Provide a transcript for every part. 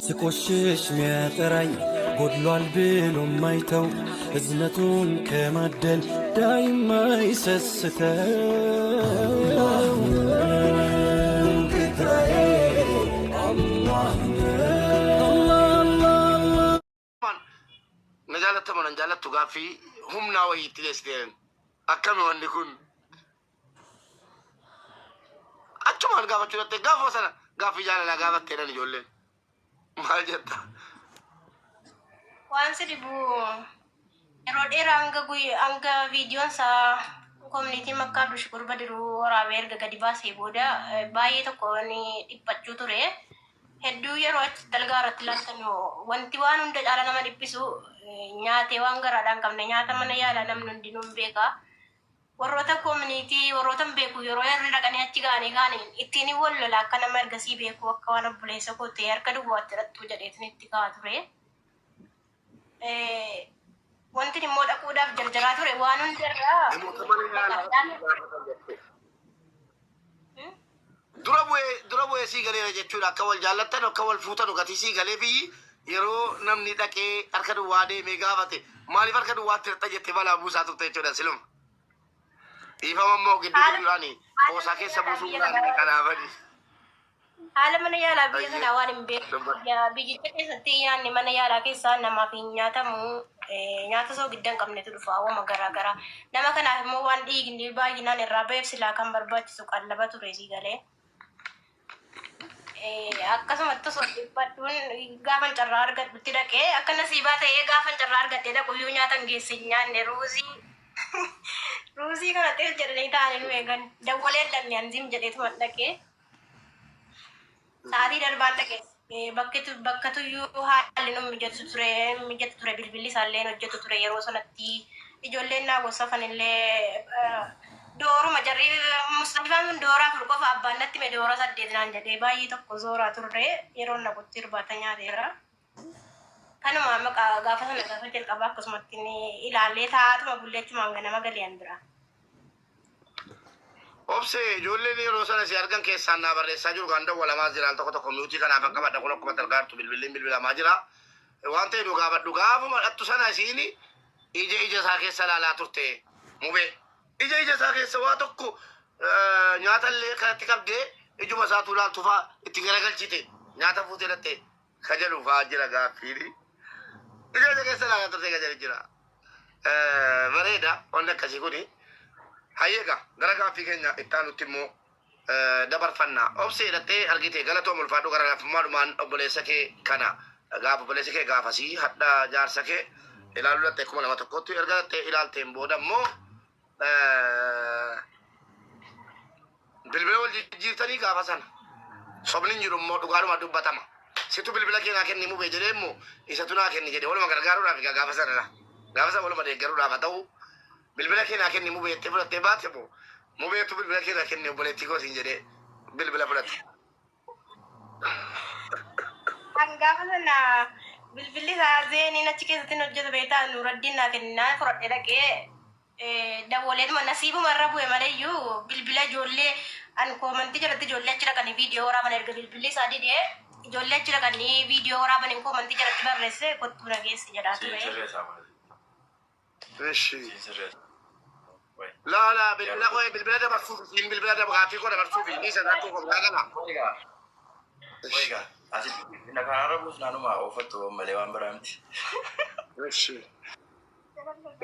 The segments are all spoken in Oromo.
ስቆሽሽ ሚያጠራኝ ጎድሏል ብሎ ማይተው እዝነቱን ከማደል ዳይማ ይሰስተው Na jaalatta moo nan jaalattu gaaffii humnaa wayiitti dhiyeessite. Akkami wanni kun? Achumaan gaafachuu dhatte gaafuma sana gaaffii jaalalaa gaafatte jedhan ijoolleen. Maal jetta? Waan si dhibu yeroo dheeraa hanga guyya hanga viidiyoon isaa koominiitii Makkaa Abdushukur Badiruu waraabee erga gadi baasee booda baay'ee tokko ni dhiphachuu ture. Hedduu yeroo achi dalgaa irratti ilaaltan wanti waan hunda caala nama dhiphisu nyaatee waan garaadhaan hin qabne nyaata mana yaalaa namni hundinuu hin beeka. Warroota koominiitii warroota hin beeku yeroo yarri dhaqanii achi ga'anii ka'anii ittiin wal lola akka nama ergasii beekuu akka waan obboleessa koo ta'ee harka duwwaatti hidhattuu jedheetin itti ka'a ture. Wantin immoo dhaquudhaaf jarjaraa ture waan hundarraa Namoota mana yaalaa maqaadhaan gaafatan jechuudha. Dura bu'ee dura bu'ee sii galeera jechuudha akka wal jaallattan akka wal fuutanu gatii sii galee biyyi yeroo namni dhaqee harka duwwaa deemee gaafate maaliif harka duwwaatti hirta jettee balaa buusaa turte jechuudha siluma. Dhiifama immoo gidduu Haala gidduudhaan haala qoosaa mana keessa yaalaa buusuun biyya gaariidha kanaa kanaafani. Haala mana yaalaa biyya Ayyee. kanaa waan hin beekne Dubbadhu. biyya biyyicha keessatti nyaanni mana yaalaa keessaa namaaf hin nyaatamu. Nyaata soogidda hin qabnetu dhufa wama garaa garaa. Nama kanaaf immoo waan dhiigni baay'inaan irraa ba'eef silaa kan barbaachisu qallaba ture sii galee. Akkasumatti osoo dhiphadhuun gaafan carraa argadhutti dhaqee akka nasiibaa ta'ee gaafan carraa argadhee dhaqu iyyuu nyaata hin geesse hin nyaanne ruuzii ruuzii kana xeef jedhanii taa'anii nu eegan dawwalee hin dhanne anziim jedheetuma dhaqee. Sa'aatii darbaan dhaqe bakkitu bakkatuyyuu haalli nu mijatu ture mijatu ture bilbilli isaallee hin hojjetu ture yeroo sanatti ijoolleen naa gossafan illee dooruma jarri Musxafaan kun doora 4 qofa abbaan natti hime doora 8 naan jedhee baay'ee tokko zooraa turre yeroon naqutti irbaata nyaateera. Kanuma maqaa gaafa sana gaafa jalqabaa akkasumatti inni ilaalee taa'aatuma bullee achumaan ganama galee an biraa. Obse ijoolleen yeroo sana si argan keessaan naa barreessaa jiru kan dawwalamaa jira al tokko tokko miutii kanaaf qabadha kun akkuma talgaa jirtu bilbilliin bilbilamaa jira. Waan ta'e nu gaafadhu gaafuma dhattu sana isiin ija ija isaa keessa ilaalaa turte mubee. Ija ija isaa keessa waa tokko nyaata illee kanatti qabdee ijuma isaatu ilaaltu fa'aa itti garagalchite nyaata fuutee dhatte ka jedhu fa'aa jira gaaffiin. Ija ija keessa ilaalaa turte ka jedhu jira. Bareeda wanni akkasii kuni. Hayyee egaa gara gaaffii keenya itti aanutti immoo dabarfanna. Obsee hidhattee argite galatoom ulfaadhu gara laafummaadhumaan obboleessa kee kana gaafa obboleessi kee gaafasii hadha jaarsa kee ilaaluu dhatte akkuma nama tokkotti erga dhattee ilaalteen booda immoo Bilbila wal jijjiirtanii gaafa sana. Sobni hin jiru immoo dhugaadhuma dubbatama. Situ bilbila kee naa kenni mubee jedhee immoo isatu naa kenni jedhe waluma gargaaruudhaaf egaa gaafa sana laa. Gaafa sana waluma deeggaruudhaaf haa ta'u bilbila kee naa kenni mubee jettee fudhattee baate moo mubeetu bilbila kee naa kenni obboleettii koo siin jedhee bilbila fudhate. An gaafa sana bilbilli isaa zeeniin achi keessatti hin hojjetu beektaa Nuuraddiin naa kenninaan fudhadhee dhaqee dawwaleetuma nasiibuma irra bu'e maleeyyuu bilbila ijoollee an koomantii jalatti ijoollee achi dhaqanii viidiyoo waraaban erga bilbilli isaa didee ijoollee achi dhaqanii viidiyoo waraabaniin koomantii jalatti barreesse kottuu na geessi jedhaa Siin ture. sirreessaa malee. Eshi. Siin sirreessaa. Wayi. Laa laa bilbila koo bilbila dabarsuuf siin bilbila gaaffii koo dabarsuuf dhiisa rakkoo koo biraa gala. Wayigaa. Wayigaa. Asitti na karaarra buusnaanuma oofattu malee waan biraa miti. Eshi.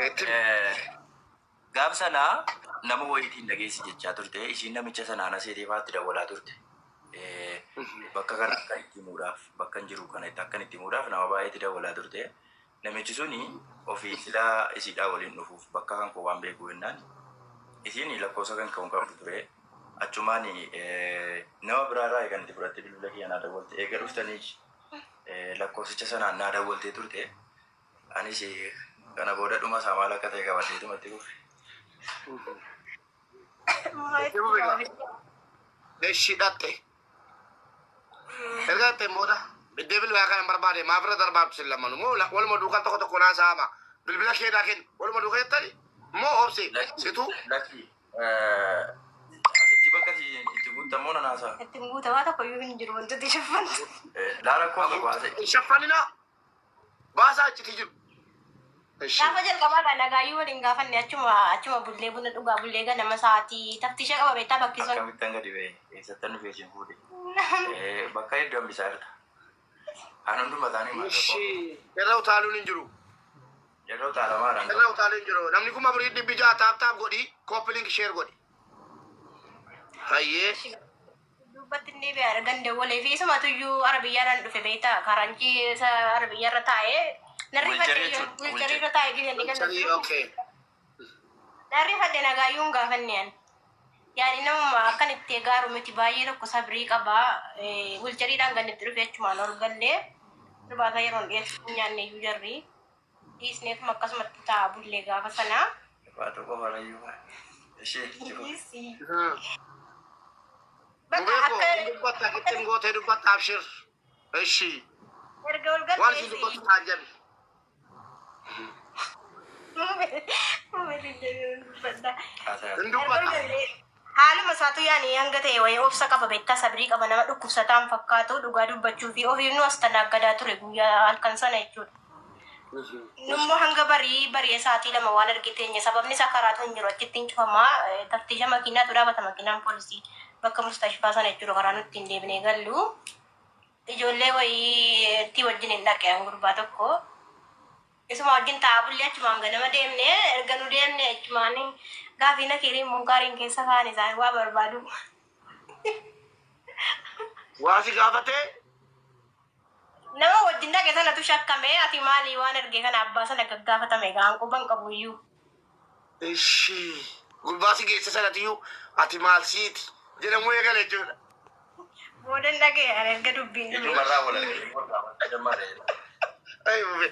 Itti Gaaf sana nama wayiitiin dhageessi jechaa turte. Isiin namicha sanaan aseetee faatti dawwalaa turte. Bakka kana akka itti himuudhaaf bakka hin jiru kana akka itti himuudhaaf nama baay'eetti dawwalaa turte. Namichi suni ofii silaa isiidhaa waliin dhufuuf bakka kan koo waan beekuu jennaan isiin lakkoofsa kan koo hin qabdu ture. Achumaan nama biraa irraa kan itti fudhattee bilbila kiyya naa dawwalte. Eega dhuftanii lakkoofsicha sanaan naa dawwaltee turte. Anis kana booda dhuma isaa maal akka ta'e qabadheetuma itti fufe. Itti fufe gaa. Eshi dhatte. Erga dhatteen booda biddee bilbilaa kana hin barbaade maaf irra darbaabtu sin lammanu moo waluma duukaa tokko tokko naa saama bilbila kee naa kenni waluma duukaa jettani moo obsi Lakki situ lakki asitti Bakka itti guuttamoo nan haasa'a? Ittiin guutamaa tokko iyyuu hin jiru wantoota shaffantu. Laa rakkoo qabu haasa'e. Hin shaffaninaa. Baasaa achitti jiru. Ishi. Gaafa jalqabaa kan nagaayyuu waliin gaafanne achuma bullee buna dhugaa bullee ganama sa'aatii taftiisha qaba beektaa bakki sun. Akkamittan gadi ba'e? Eessattan dhufee isin fuudhe? Bakka hedduu hambisaa jirta. Kan hunduma isaanii maal rakkoo Ishi. qabu? Irra utaaluun hin jiru. Yeroo utaalamaadhaan Irra utaaluun hin jiru. Namni 4600 tap tap godhi. Copy link share godhi. Hayyee. Dubbatti inni bee argan dawwalee fi isumatu iyyuu arabiyyaadhaan dhufe beektaa karanjii isa arabiyyaarra taa'ee narri Wheelchair fadhe jechuudha. wheelchair irra taa'ee gisee Sanii kan okay. Narri fadhe nagaayyuu hin gaafanne ani. Yaani namuma akkan itti gaaru miti baay'ee tokko sabrii qaba. Wheelchairiidhaan kan itti dhufe achumaan ol gallee irbaata yeroon dhiyeessu nyaanne iyyuu jarri. Dhiisneetuma akkasumatti taa'aa bullee gaafa sanaa. Baatu qofa rayyuu. Ishee itti fufi. Bakka Mubee koo akka hin dubbatta qixxin gootee dubbatta abshir. Ishi. Erga ol Waan isin galtees dubbattu taajjabi. Haasaa. Hin dubbatta. Haaluma isaatu yaani hanga ta'e wayii obsa qaba beektaa sabrii qaba nama dhukkubsataan fakkaatu dhugaa dubbachuu fi ofiif nu as tanaaggadaa ture guyyaa halkan sana jechuudha. Nummoo hanga barii barii sa'aatii 2 waan arge teenye sababni isaa karaatu hin jiru achitti hin cufamaa taftiisha makiinaatu dhaabata makiinaan poolisii bakka mustashfaa sana jechuudha karaa nutti hin deebinee gallu. Ijoollee wayii itti wajjin hin dhaqe an gurbaa tokko. Isuma wajjin taa'aa bullee achumaan ganama deemne erga nu deemne achumaan gaafii nakiiriin munkaariin keessa kaa'an isaan waa barbaadu. Waa si gaafatee? Nama wajjin dhaqe sanatu shakkame ati maali waan arge kana abbaa sana gaggaafatame egaa an quban qabu iyyuu. Ishii gurbaa si geesse sanatiyyuu ati maal siiti jedhamuu eegale jechuudha. Boodan dhaga'e ani erga dubbiin dhume. Ijjumarraa wal argee wal gaafachaa jammaare. Ay mube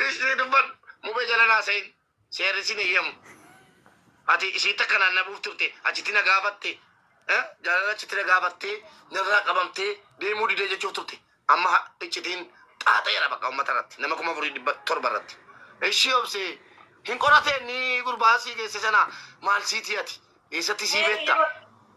ishii dubbadhu mube jala naasayin seerri sin eeyyamu. Ati isiitti akka naannabuuf turte achitti na gaafatte jaalala achitti na gaafattee narraa qabamtee deemuu didee jechuuf turte. Amma iccitiin xaaxeera bakka uummata irratti nama 4700 irratti. Ishii obsee hin qoratee inni gurbaa sii geesse sana maal siitii ati eessatti sii beekta?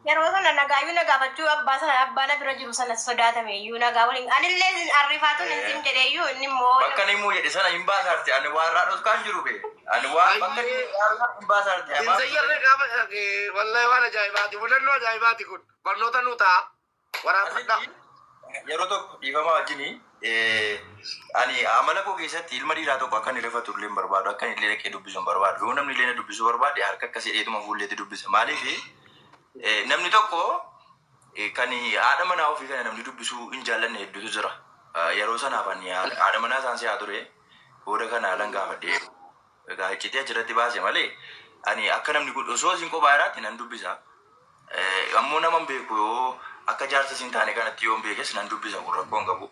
Yeroo sana nagaayyuu na gaafachuu abbaa sana abbaa na bira jiru sana sodaatame iyyuu nagaa waliin anillee arrifaatuun hin siin jedhee iyyuu inni immoo Bakka inni immoo jedhe sana hin baasaarte ani waan irraa dhoskaan jiru be ani waan bakka inni jedhe hin baasaarte. Hin zayyarre gaafa wallahi waan ajaa'ibaati mudannoo ajaa'ibaati kun barnoota nuu ta'a. Waraabadhaa. Asitti yeroo tokko dhiifama wajjini ani amala koo keessatti ilma dhiiraa tokko akka inni rifatu illee hin barbaadu akka inni illee dhaqee dubbisu hin barbaadu yoo namni illee na dubbisuu barbaade harka akkas jedheetuma fuulleetti dubbisa maaliif namni tokko kan haadha manaa ofii kana namni dubbisuu hin jaallanne hedduutu jira yeroo sanaaf ani haadha manaa isaan si'aa ture booda kana haalan gaafadhee egaa iccitii achirratti baase malee ani akka namni kun osoo isin kophaa jiraatti nan dubbisa. Ammoo nama hin beeku yoo akka jaarsa isin taane kanatti yoon beekes nan dubbisa kun rakkoo hin qabu.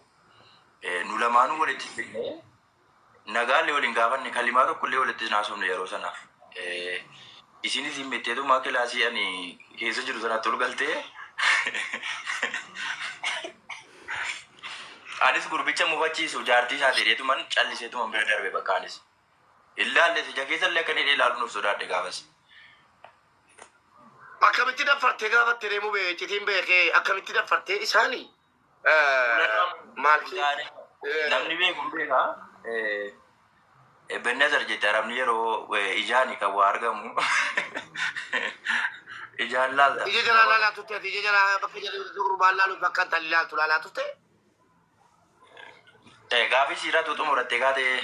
Nu lamaanuu walitti fidnee nagaallee waliin gaafanne kalimaa tokkollee walitti hin haasofne yeroo sanaaf. Isinis hin betteetumaa kilaasii ani keessa jiru sanatti ol galtee anis gurbicha mufachiisu jaartii isaa jedheetuman calliseetuman bira darbe bakka anis. Hin laalles ija keessallee akka inni ilaaluun of sodaadhe gaafas. Akkamitti daffartee gaafatte ree mubee iccitiin beekee akkamitti daffartee isaani maal Namni beeku hin beeka. Bennazar jette arabni yeroo ijaani kan waa argamu. Ijaan laalta. Ija jalaa laalaa turte ati ija jalaa bakka ija gurbaan laalu bakka intalli laaltu laalaa turte. Gaafii siiraatu xumuratte kaatee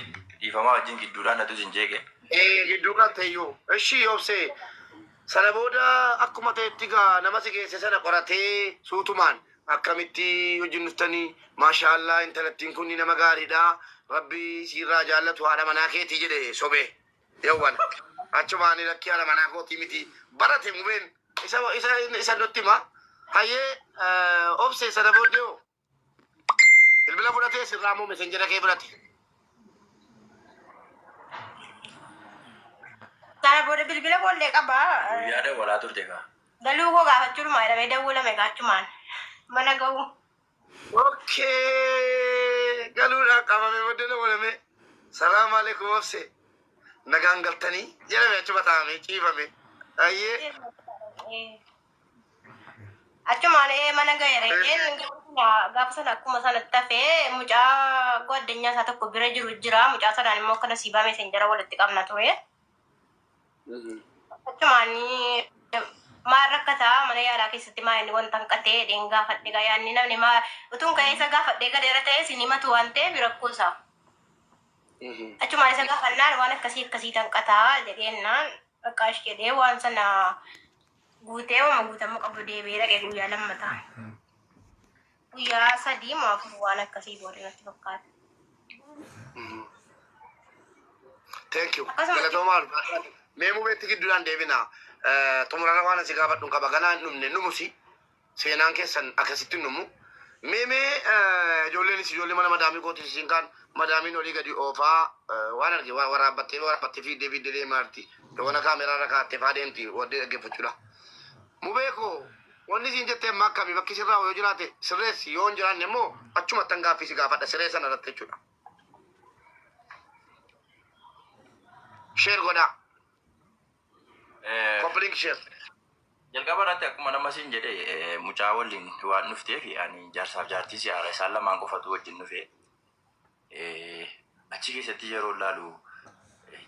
dhiifamaa wajjin gidduudhaan natu isin jeeqe. Ee gidduu galte iyyuu. Ishii obsee sana booda akkuma ta'etti gaa nama si geesse sana qoratee suutumaan akkamitti wajjin dhuftanii maashaallaa intalattiin kun nama gaariidha rabbi siirraa jaallatu haadha manaa keetii jedhe sobee yawwan achumaan lakkii haadha manaa kootii miti barate mubeen isa isa isa nutti hima hayyee obsee sana booddee hoo Bilbila fudhatee sirraa moo messenjera kee fudhate? Sana booda bilbila koollee qaba. Guyyaa dawwalaa turte kaa. Galuu koo gaafachuudhuma jedhamee dawwalame gaachumaan mana ga'uu. Okay. Galuudhaan qabame booddee dawwalame. Salaam alaikum obse. Nagaan galtanii jedhame achuma taa'ame ciifame. Ayyee. Achumaan ee mana ga'eera jedheen gaafa sana akkuma sanatti hafee mucaa gwaddinyaa isaa tokko bira jiru jira. Mucaa sanaan immoo akkana sii baame isin jara walitti qabna ture. Achumaan maal rakkataa mana yaalaa keessatti maa inni wanta hanqatee jedheen gaafadhe gaa yaadni namni maa utuun ka'ee isa gaafadhee galeera ta'ee isin himatu waan ta'eef rakkoo isaa. Achumaan isa gaafannaan waan akkasii akkasii hanqataa jedheennaan bakka ash jedhee waan sana guutee wama guutamuu qabu deebi'ee dhaqe guyyaa lammataa. Guyyaa 3 moo 4 waan akkasii booda natti fakkaata. Thank you. Akkasuma Galatoomaa ulfaadhaa. Mee mubeetti gidduudhaan deebina. Xumurarra waan asi gaafadhu hin qaba. Ganaa hin dhumne numusi. Seenaan keessan akkasitti hin dhumu. Mee mee ijoolleenis ijoollee mana madaamii kootis isin kaan madaamiin olii gadi oofaa waan arge waraabbattee waraabbattee fiiddee fiiddee deemaa jirti. Yoona kaameraa irra kaa'attee faa deemti waddee dhaggeeffachuudha. Mubee koo wanni siin jette amma akkami bakki sirraa yoo jiraate sirreessi yoo hin jiraanne immoo achumattan gaaffii si gaafadha siree sana irratti jechuudha. Share godhaa. Copy link share. Jalqaba irratti akkuma nama siin jedhe mucaa waliin waan dhufteef ani jaarsaaf jaartii si haara isaan lamaan qofatu wajjin dhufe. Achi keessatti yeroo laalu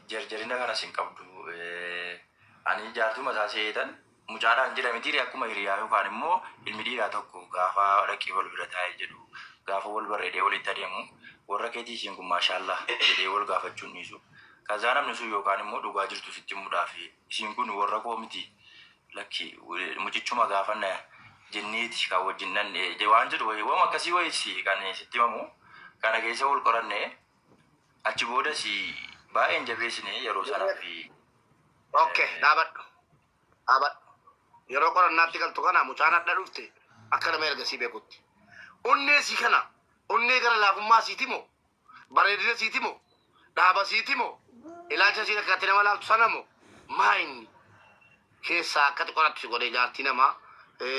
jarjarina kanas hin qabdu. Ani jaartuma isaa seetan mucaadhaan jira mitiiri akkuma hiriyaa yookaan immoo ilmi dhiiraa tokko gaafa dhaqee wal bira taa'ee jedhu gaafa wal barreedee walitti adeemu warra keetii ishiin kun maashaallaa jedhee wal gaafachuun dhiisu. Kazaa namni sun yookaan immoo dhugaa jirtu sitti himuudhaaf isiin kun warra koo miti lakki mucichuma gaafanna jenneeti kan wajjin dhanne waan jedhu wayii waan akkasii wayii kan sitti himamu kana keessa wal qoranne achi boodas baay'een jabeessine yeroo sanaa fi Okay, dhaabadhu. Dhaabadhu. Yeroo qorannaatti galtu kana mucaan hadha dhufte akka nama ergasii beekutti. Onnee sii kana onnee gara laafummaa siiti moo bareedina siiti moo dhaaba siiti moo ilaalcha siin akkatti nama laaltu sana moo maa inni keessaa akkatti qorattu si godhee jaartii namaa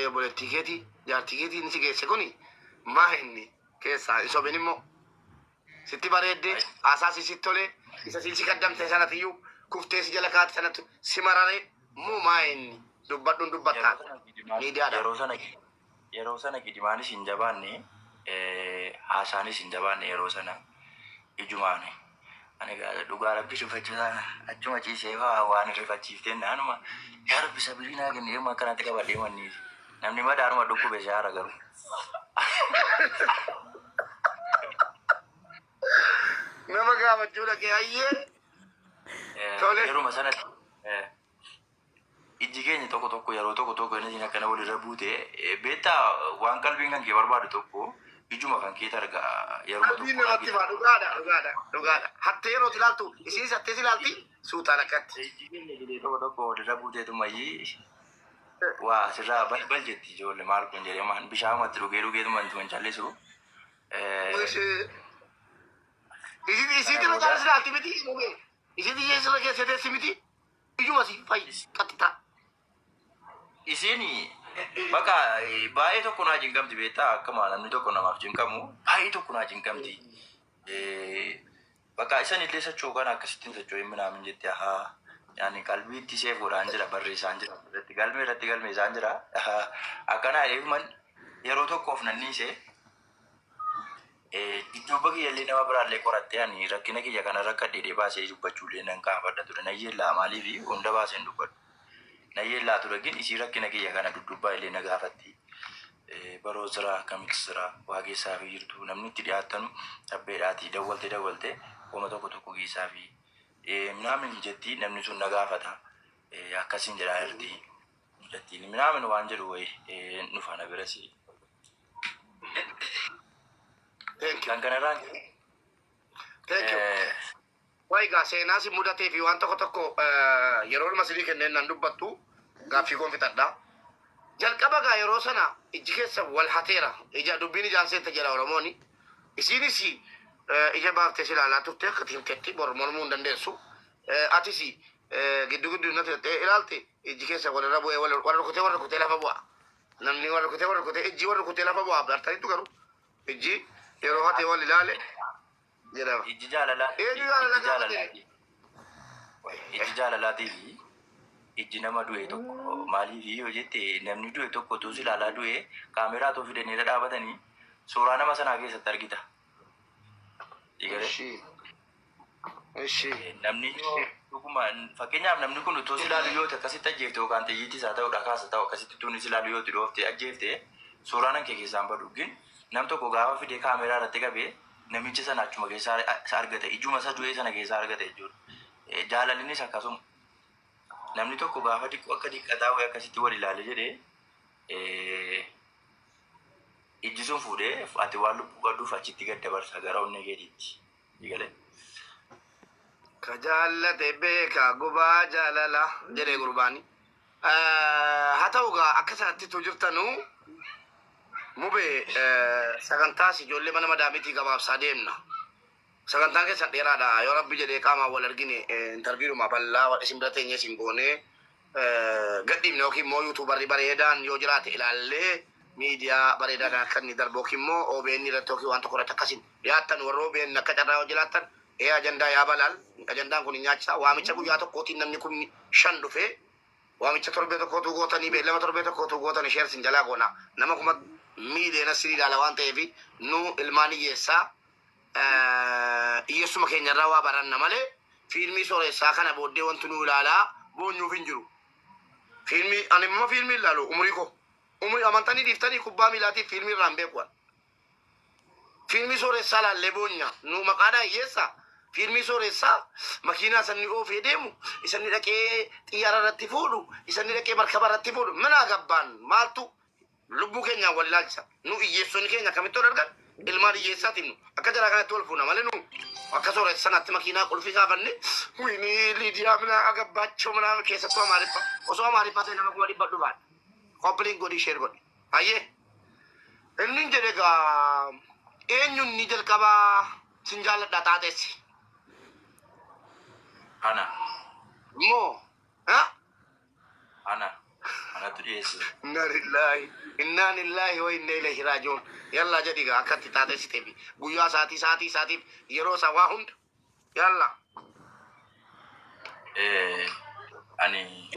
obboleettii keetii jaartii keetii inni si geesse kuni maa inni keessaa hin sobin immoo sitti bareedde haasaa si sitti tolee isa siin si kaddamte sanatiyyuu kuftee si jala kaate sanatu si marare moo maa inni dubbadhuun dubbattaa miidiyaadha. Yeroo sana gidimaanis hin jabaanne, haasaanis hin jabaanne. Yeroo sana ijumaan ani dhugaa rabbi dubbachuu achuma ciisee fa'aa waan rifachiiftee naanuma yaa rabbi sabirii naa kenne yooma akkanatti qabadhee manniisi namni madaanuma dhukkube shaara garuu. Nama gaafachuu dhaqee hayyee. Tole. Yeruma sanatti ijji keenya tokko tokko yeroo tokko tokko inni akkana walirra buute beektaa waan qalbiin kan kee barbaadu tokko ijuma kan keet arga yeruma Qalbiin tokko namatti argita. himaa dhugaadha dhugaadha dhugaadha. Hattee yeroo ilaaltu isinis hattee si ilaalti suutaan akkatti. Ijji keenya jedhee tokko tokko walirra buuteetumayyii waa asirraa balbal jetti ijoollee maal kun jedhee maan bishaanumatti dhugee dhugeetuma inti callisu. Isiiti irra caalaa si ilaalti miti. Isiiti ishee sirra keessee teessi miti. Ijuma si fayyi qaxxitaa. Isiin bakka baay'ee tokko naa cinqamti beektaa akkuma namni tokko namaaf cinqamu baay'ee tokko naa cinqamti. Bakka isan illee socho'u kana akkasittiin socho'ee minaamin jette haa yaani qalbiitti seef godhaan jira barreessaan jira irratti galmee irratti galmeessaan jira akkanaa eeguman yeroo tokkoof nanniise dudduuba kiyyallee nama biraallee qorattee ani rakkina kiyya kana rakkadhee baasee dubbachuullee nan kaafadha ture nan yeellaa maaliif hunda baasee hin dubbadhu. Na yeellaa ture gin isii rakkina kiyya kana duddubbaa illee na gaafatti. Baroo jira akkamitti jira waa keessaa fi jirtu namni itti dhiyaattanu dhabbeedhaati dawwalte dawwalte wama tokko tokko keessaa fi minaamin jetti namni sun na gaafata akkasiin jedhaa jirti. Jettiin minaamin waan jedhu wayi nufa na birasi. Thank you. Kan kanarraan Thank you. Waa egaa seenaa si mudatee fi waan tokko tokko yeroo dhuma isinii kenneen nan dubbattu gaaffii koon fixadha. Jalqaba gaa yeroo sana ijji keessa wal hateera. Ija dubbiin ijaan seente jedha Oromooni. Isiinis ija baaftee si ilaalaa turte akka himtetti bor mormuu hin dandeessu. Atis gidduu gidduu natti dhattee ilaalte ijji keessa walirra bu'ee wal rukutee wal rukutee lafa bu'a. Namni wal rukutee wal rukutee ijji wal rukutee lafa bu'a. Bartaniitu garuu ijji yeroo hatee wal ilaale jedhama. Ijji jaalalaa Eenyu jaalala ijji gaafate? jaalalaatii ijji jaalalaatii fi Ijji nama du'e tokko maaliif yoo jette, namni du'e tokko utuu si ilaalaa du'e kaameraa otoo fidanii irra dhaabatanii suuraa nama sanaa keessatti argita. Egalee? Ishi. Ishi. Namni yoo dhuguma, fakkeenyaaf, namni kun utuu si ilaalu yoo ta'e akkasitti ajjeefte, yookaan xiyyiitis haa ta'u dhakaas haa ta'u, akkasitti utuu inni si ilaalu yoo itti dhoofte ajjeefte, suuraan kan kee keessaan badu. Gin nam tokko gaafa fidee kaameraa irratti qabee namicha sana achuma keessaa isa argata, ijuma isa du'ee sana keessaa argata jechuudha. Jaalallinis akkasuma. Namni tokko gaafa diqqoo akka diqqataa wayii akkasitti wal ilaale jedhee, ijji sun fuudhee ati waan lubbuu qabduuf achitti gad dabarsa gara onnee keetiitti. Egalee? Ka jaallate beeka gubaa jaalala jedhee gurbaani. Haa ta'u gaa, akka sanatti tu jirtanuu mube sagantaas ijoollee mana madaamiitii gabaabsaa deemna. Sagantaan keessan dheeraadha. Yoo Rabbi jedhee qaamaan wal argine, interviewuma bal'aa isin bira teenyee isin goonee gadhiifne, yookiin immoo YouTuberri bareedaan yoo jiraate ilaallee miidiyaa bareedaadhaan akka inni darbu, yookiin immoo OBN irratti yookiin waan tokko irratti akkasin dhiyaattan, warra OBN akka carraa yoo jiraattan ee ajandaa yaa balaal, ajandaan kun hin nyaachisa. Waamicha guyyaa tokkootiin namni 5,000 dhufee, waamicha torbee tokkootu gootanii, beellama torbee tokkootu gootanii, share sin jalaa goona, nama 1,000,000 sin ilaala waan ta'eef, nu ilmaan hiyyeessaa hiyyeessuma keenyarraa waa baranna malee fiilmii sooressaa kana booddee wanti nu ilaalaa boonyuuf hin jiru. Fiilmii ani immoo fiilmii ilaalu umurii koo umurii amantanii dhiiftanii kubbaa miilaatiif fiilmii irraa hin beeku ani. Fiilmii sooressaa ilaallee boonya, nu maqaadhaa hiyyeessaa. Fiilmii sooressaa makiinaa isanni oofee deemu, isanni dhaqee xiyyaara irratti fuudhu, isanni dhaqee markaba irratti fuudhu, mana gabbaan maaltu lubbuu keenyaan wal ilaalchisa? Nu hiyyeessonni keenya akkamitti wal argan? Ilmaan hiyyeessaatiin nu akka jaraa kanatti wal fuuna malee, nu akka sooressa sanaatti makiinaa qulfii kaafanne wini Liidiyaa mina agabbaachoo mina. Keessattuu Amaariffa, osoo Amaariffaa ta'e nama 100,000 dhufaan. Copy link godhi, share godhi. Hayyee, inni jedhe gaa, eenyuun ni jalqabaa sin jaalladha xaaxeessi? Ana. Moo ha? Ana. Anatu dhiyeesse. Inna lillahi, inna lillahi wa inna ilayhi raaji'uun. Yallaa jedhi gaa, akkatti xaaxeessitee fi guyyaa isaatii, sa'aatii isaatiif, yeroo isaa, waa hunda, yallaa. Ani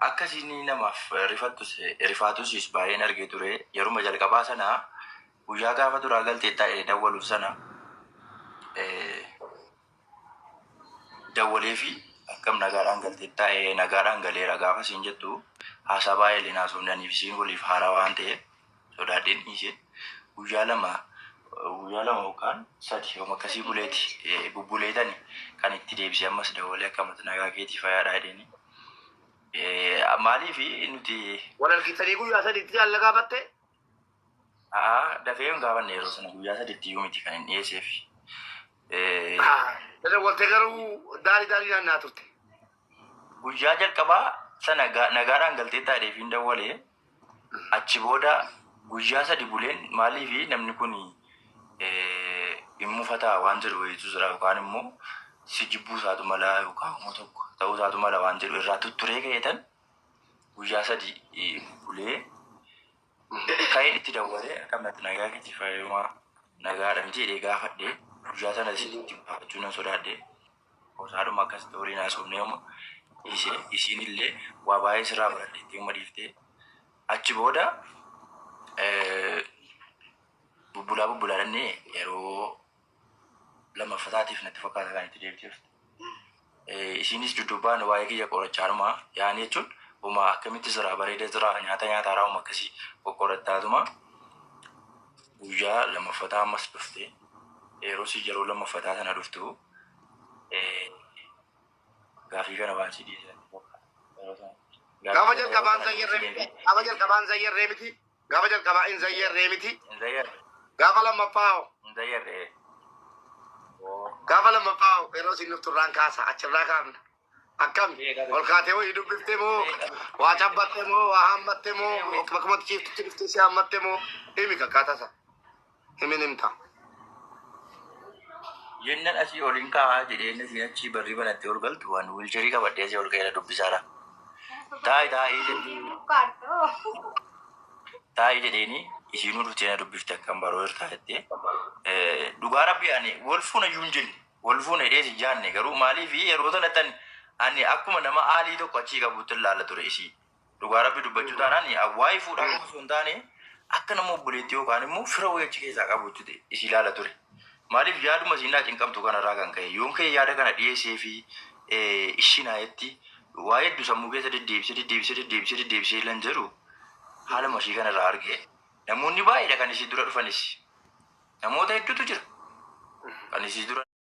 akkasiin namaaf rifattus rifaatus baay'een argee ture. Yeruma jalqabaa sana, guyyaa gaafa duraa galtee taa'ee dawwaluuf sana dawwalee fi akkam nagaadhaan galtee taa'ee, nagaadhaan galeera gaafa siin jettu, haasaa baay'ee illee haasofnaniif siin waliif haaraa waan ta'eef sodaadheen dhiise. Guyyaa 2 yookaan 3 yooma akkasii buleeti bubbuleetani kan itti deebisee ammas dawwalee, akkamatti nagaa keetii, fayyaadhaa jedheeni. Maaliif nuti Wal argitanii guyyaa 3tti jaalla gaafatte? Haa, dafee hin gaafanne. Yeroo sana guyyaa 3tti iyyuu miti kan hin dhiyeesseef. Dawwaltee garuu daarii daarii naanna'aa turte. Guyyaa jalqabaa sana nagaadhaan galtee taa'eef hin dawwalee, achi booda guyyaa 3 buleen, maaliif namni kun hin mufataa waan jedhu wayiitu jira, yookaan immoo si jibbuu isaatu mala, yookaan immoo tokko ta'uu isaatu mala waan jedhu irraa tutturee ka'eetan guyyaa 3 bulee ka'een itti dawwalee, akkamatti nagaa keetii, fayyumaa, nagaadha miti jedhee gaafadhee, guyyaa sana itti gaafachuu nan sodaadhee Qosaadhuma akkasitti waliin haasofnee uma dhiisee, isiin illee waa baay'ee sirraa baradheetti uma dhiiftee, achi booda bubbulaa bubbulaa dhannee yeroo lammaffataatiif natti fakkaata kan itti deebitee dhufte. Isiinis duddubbaan waa'ee kiyya qorachaanuma yaa'anii jechuun uma akkamitti jira, bareeda jira, nyaata nyaataaraa, uma akkasii qoqqorattaatuma guyyaa lammaffataa ammas dhufte. Yeroo si yeroo lammaffataa sana dhuftu gaafii kana waan si dhiyeessan natti fakkaata. Yeroo sana gaafii Gaafa kana yeroo jalqabaan sana zayyarree miti. dhiyeessinee Gaafa jalqabaan zayyarree miti. Gaafa jalqabaa hin zayyarree miti. Hin zayyarre. Gaafa lammaffaa hoo? Hin zayyarre. Gaafa lammaffaa hoo? Yeroo isin dhuftu irraan kaasa, achirraa kaafna. Akkam? Ol kaatee wayii dubbiftee moo, waa cabbatte moo, waa haammatte moo, bakkumatti ciiftutti dhuftee si haammatte moo, himi kakkaataa isaa. Himin himta. Yennan asii ol hin kaa'aa jedhee, inni asiin achii barrii banattee ol galtu, waan wheelchairii qabadhee asii ol ka'eera dubbisaadha. Taa'i, taa'ii jedhee, taa'ii jedheeni, isiinuu dhuftee na dubbifte, akkam baroo jirtaa jettee. Dhugaa Rabbi, ani wal fuuna iyyuu hin jenne, wal fuuna jedhee si jaanne, garuu maaliif yeroo sanatti ani Ani akkuma nama aalii tokko achii qabutti ilaala ture isii. Dhugaa Rabbi dubbachuu taanaan waa'ee fuudhaa qofa osoo hin taane akka nama obboleettii yookaan immoo fira wayii achi keessaa qabutti isii ilaala ture. Maaliif yaaduma isiin naa cinqamtu kanarraa kan ka'e yoon ka'e yaada kana dhiyeessee fi ishii naayetti waa hedduu sammuu keessa deddeebisee deddeebisee deddeebisee deddeebisee lan jedhu haala mashii kanarraa arge. Namoonni baay'eedha kan isii dura dhufanis. Namoota hedduutu jira. Kan isii dura.